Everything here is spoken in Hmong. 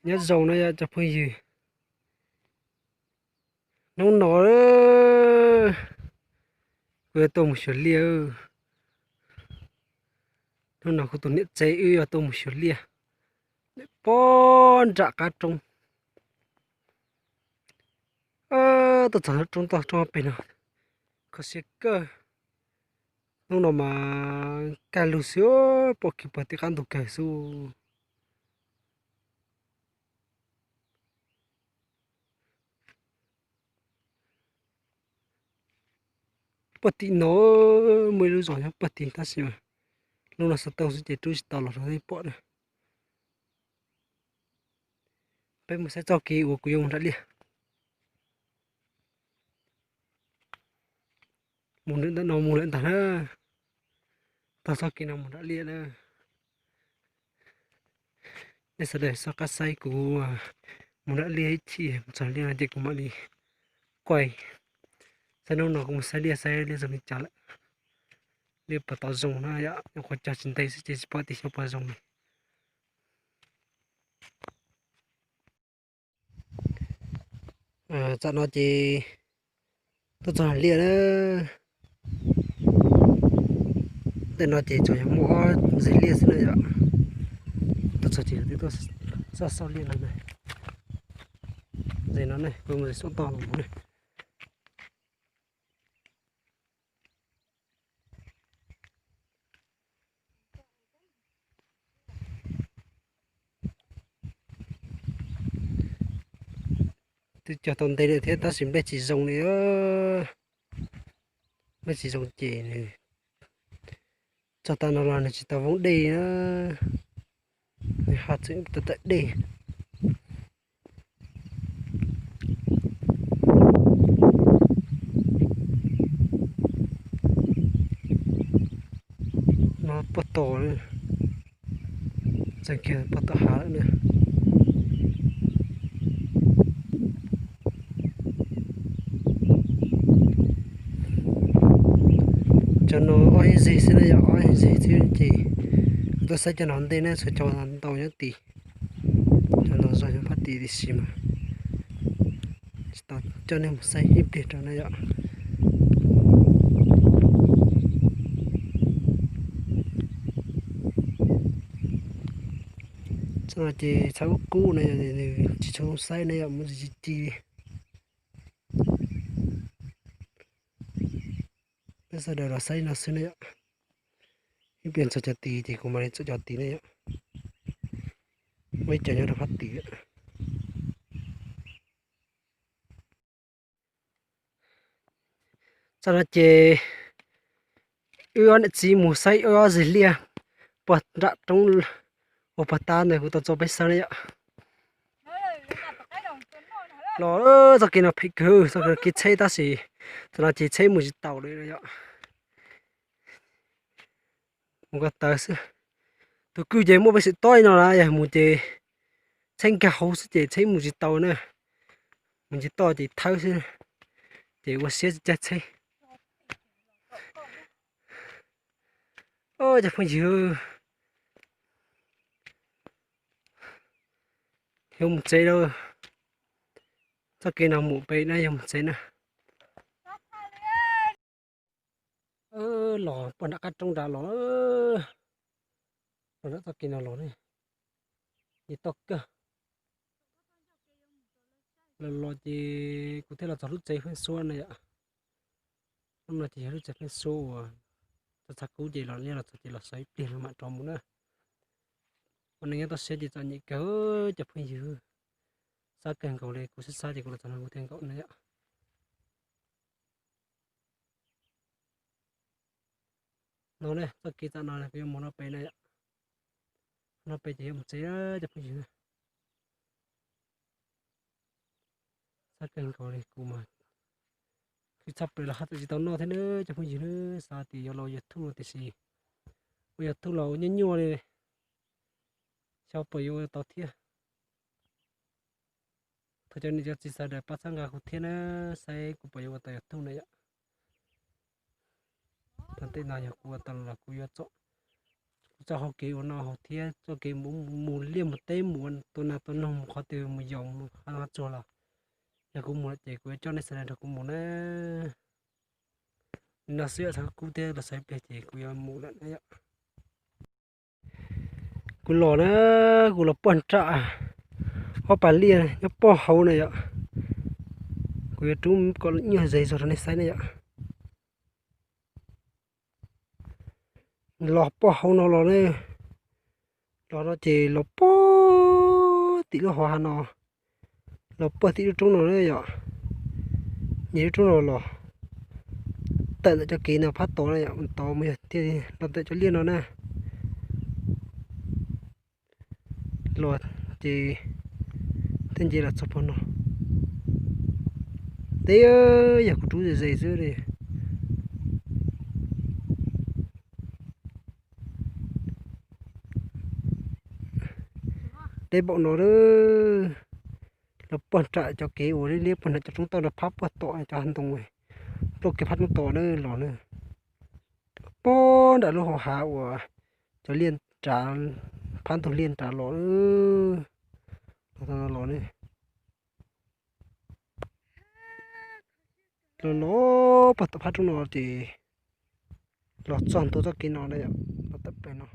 Nyob zoo na yom cov phooj ywg. Hnub no kuv yuav tuaj mus xyuas liaj. Hnub no kuv tus niam tsev wb yuav tuaj mus xyuas liaj pob nram qab roob. Tuaj txog roob toj roob pem no, kho siab kawg. Hnub no mas kaj lug xwb, pom kev puag tim qab ntug kawg xwb. Puag tim no muaj ib lub zos nyob puag tim tab sis mas hnub no xov tooj xwb ces rub tsis tau los rau nej pom na. Peb mus saib txoj kev uas kuv yuav mus nram liaj. Mus ntawm no mus lawm ntag na. Tog txoj kev no mus nram liaj na. Nej sawv daws soj qab saib kuv mus nram liaj ib chim, mus txog liaj no ces kuv mam li quaj. Saib hnub no kuv mus saib liaj saib liaj zoo li cas lawm. Liaj puas tau zoo na yom, nyuam qhuav cog tsis ntev xwb ces tsis paub tias xyov puas zoo li. Tam no ces tuaj txog liaj na. Ntawm no ces tsuas yog muaj ob zeg liaj xwb na yom. Tuaj txog ces twb tuaj xauj xauj liaj no na. Zeg no ne, kuv mus zeg xauj toj los mus ne. Twb cog tau ntev lawm thiab tab sis nplej tsis zoo li. Nplej tsis zoo ces nws txog tag no los nws tsis tau voob dej na. Nws ho txwm tawm dej. No puag tom, txeeg kiag puag tom hav lawm na. Cov no ob ib zeg xwb na yom, ob ib zeg xwb ces kuv tuaj saib cov no ntej na, txhua cov ntau nyob tid. Cov no zog nyob phab tid tiam sis mas tsis tau coj nej mus saib ib pliag rau na yom. Txoj no ces txhaj ub kub na yom, nws tsis tshua zoo saib na yom, muaj ntsis ci ci li. Peb sawv daws los saib no xwb na yom. Ib pliag txog cov tid ces kuv mam li txog cov tid na yom. Muaj ib co nyob rau phab tid. Txoj no ces wb ob niam txiv mus saib wb ob zeg liaj puag nram roob uas puag ta ntawd kuv tau tso peb saib na yom. Los txoj kev no phem kawg, txoj kev no kev tsheb tab sis txoj no ces tsheb mus tsis taus li yom. Mus ko taw xwb. Tus kwj ces muaj pej xeem tob li no na, yog mus ces tsheb nkag hauv xwb ces tsheb mus tsis tau na. Mus tsis tau ces thawb xwb, ces ua siab tsis caij tsheb. Cov phooj ywg, yuav mus tsev lawm. Txoj kev no mus pem na, yuav mus tsev na. Los puag nram qab roob nrad los, puag nram txoj kev no los ne, ces toj kawg. Los los ces kuv thiaj los txog lub tsev Pheej Suab na yom. Lub no ces yog lub tsev Pheej Suab uas txog txaj kub ces los, los txog ces los xaus ib pliag mam rov mus na. Ua neej nyob toj siab ces txom nyem kawg cov phooj ywg. Xav kawg nkaus li, kuv xav xav ces kuv los txog no kuv thiaj nkaum na yom. No ne, txoj kev tam no kuv yuav mus no pem na yom. No pem ces yuav mus tsev cov phooj ywg. Xav kawg nkaus li, kuv mas khwv tshaj plaws los haj tseem tsis tau noj thiab na cov phooj ywg na. Xav tias yuav los YouTube no tiam sis ua YouTube los ua nyuaj nyuaj li, xyov puas yuav ua tau thiab. Thov cov niam cov txiv sawv daws pab txhawb nqa kuv thiab na, saib kuv puas yuav ua tau YouTube na yom. Thaum ntej no yog kuv ua tau los kuv yuav txom txoj hau kev ua no hauv thiab txoj kev mus liaj mus teb mus tua nas tua noog mus qhov twg mus yos mus qhov tsuag los yog kuv mus lawm ces kuv yuav coj nej sawv daws nrog kuv mus na. Li no xwb yom, thov kub thiab los xav pliag ces kuv yuav mus lawm na yom. Kuv los na, kuv los puag nram ob pas liaj nyob puag hauv na yom. Kuv yuav rub kom nyuaj ze zog rau nej saib na yom. Los puag hauv no los na, los no ces los puag tim lub hauv hav no, los puag tim lub roob no na yom. Nyem lub roob no los tawm ntawm cov kev no phab tod na yom, tod mus yog thiaj los ntawm cov liaj no na. Los ces thiaj nce los txog puag no. Teb yog kuv rub ze ze xwb li. Deb npaum no, los puag nram cov kev uas liab liab puag nram cov roob toj no phab puag tom cov hav ntoo, plauj kev phab roob tod na los na. Puag nram lub hauv hav uas cov liaj nrad, phab ntug liaj nrad los, los los los los puag tom phab roob no ces los txog ntua txoj kev no na yom, los tawm plaws no.